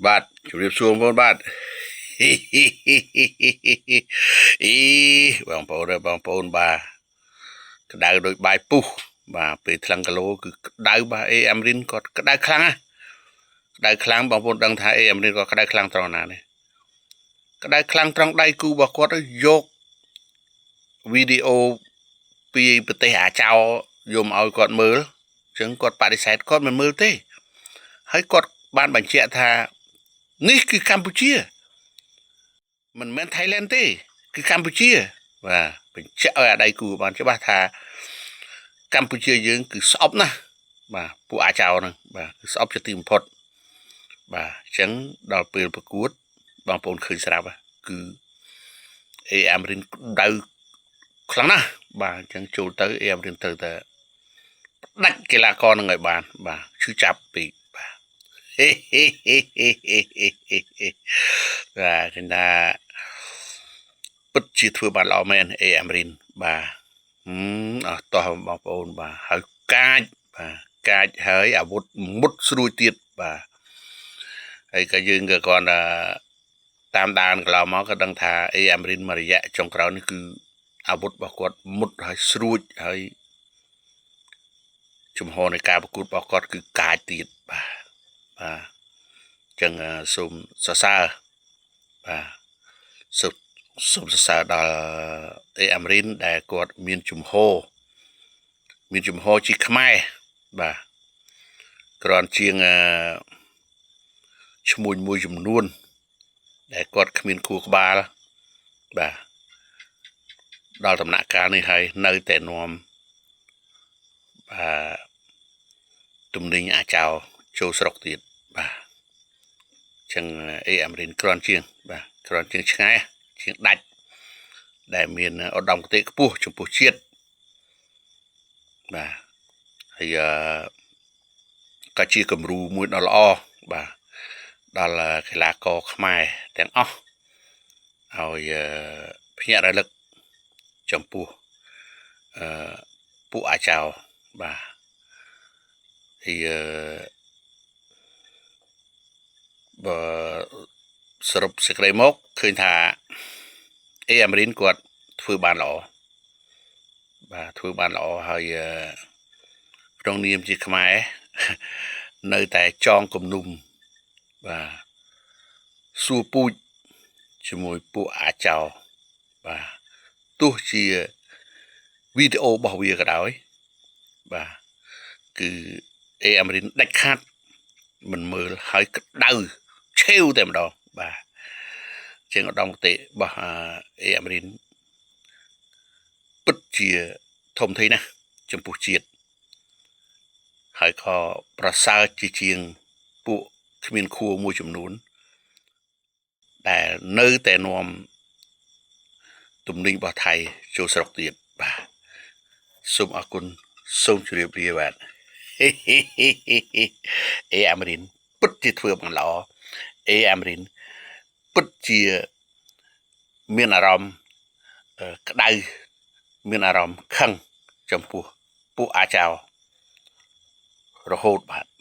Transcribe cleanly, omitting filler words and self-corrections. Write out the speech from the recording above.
បាទជម្រាបសួរបងប្អូនបាទអីបងប្អូនអើយបងប្អូនបាទក្តៅដូចបាយពុះបាទពេលថ្លឹងគីឡូគឺក្តៅបាទអេអាមរិនគាត់ក្តៅខ្លាំងណាក្តៅខ្លាំងបងប្អូនដឹងថាអេអាមរិនគាត់ក្តៅខ្លាំងត្រង់ណានេះក្តៅខ្លាំងត្រង់ដៃគូរបស់គាត់យកវីដេអូពីប្រទេសអាចោយកមកឲ្យគាត់មើលអញ្ចឹងគាត់បដិសេធគាត់មិនមើលទេហើយគាត់បានបញ្ជាក់ថានេះគឺកម្ពុជាមិនមែន Thailand ទេគឺកម្ពុជាបាទបញ្ជាក់ឲ្យអាដៃគូបានច្បាស់ថាកម្ពុជាយើងគឺស្អប់ណាស់បាទពួកអាចោហ្នឹងបាទគឺស្អប់ជាទីបំផុតបាទអញ្ចឹងដល់ពេលប្រកួតបងប្អូនឃើញស្រាប់គឺអេអាមរិនក្តៅខ្លាំងណាស់បាទអញ្ចឹងចូលទៅអេអាមរិនត្រូវតែផ្ដាច់កីឡាករនឹងឲ្យបានបាទឈឺចាប់ពេកបាទហេហេហេហេហេហេហេបាទឃើញថាពិតជាធ្វើបានល្អមែនអេអាមរិនបាទអស់តោះបងប្អូនបាទហើយកាចបាទកាចហើយអាវុធមុតស្រួយទៀតបាទហើយក៏យើងក៏គ្រាន់តែតាមដានកន្លងមកក៏ដឹងថាអេអាមរិនមួយរយៈចុងក្រោយនេះគឺអាវុធរបស់គាត់មុតហើយស្រួចហើយជំហរនៃការប្រកួតរបស់គាត់គឺកាចទៀតបាទបាទអញ្ចឹងសូមសរសើរបាទសូមសូមសរសើរដល់អេអាមរិនដែលគាត់មានជំហរមានជំហរជាខ្មែរបាទគ្រាន់ជាងឈ្មួញមួយចំនួនដែលគាត់គ្មានខួរក្បាលបាទដល់ដំណាក់កាលនេះហើយនៅតែនាំបាទទំនិញអាចោចូលស្រុកទៀតបាទចឹងអេអាមរិនគ្រាន់ជាងបាទគ្រាន់ជាងឆ្ងាយជាងដាច់ដែលមានឧត្តមគតិខ្ពស់ចំពោះជាតិបាទហើយក៏ជាគំរូមួយដ៏ល្អបាទដល់កីឡាករខ្មែរទាំងអស់ឲ្យភ្ញាក់រលឹកចំពោះអឺពួកអាចោបាទហើយបើសរុបសេចក្តីមកឃើញថាអេអាមរិនគាត់ធ្វើបានល្អបាទធ្វើបានល្អហើយក្នុងនាមជាខ្មែរនៅតែចងគំនុំបាទសួរពូជជាមួយពួកអាចោបាទទោះជាវីដេអូរបស់វាក៏ដោយបាទគឺអេអាមរិនដាច់ខាតមិនមើលហើយក្តៅឆេវតែម្ដងបាទជាងឧត្តមគតិរបស់អេអាមរិនពិតជាធំធេងណាស់ចំពោះជាតិហើយក៏ប្រសើរជាជាងពួកគ្មានខួរមួយចំនួនដែលនៅតែនាំទំនិញរបស់ថៃចូលស្រុកទៀតបាទសូមអរគុណសូមជម្រាបលាបាទអេអាមរិនពិតជាធ្វើបានល្អអេអាមរិនពិតជាមានអារម្មណ៍ក្តៅមានអារម្មណ៍ខឹងចំពោះពួកអាចោរហូតបាទ។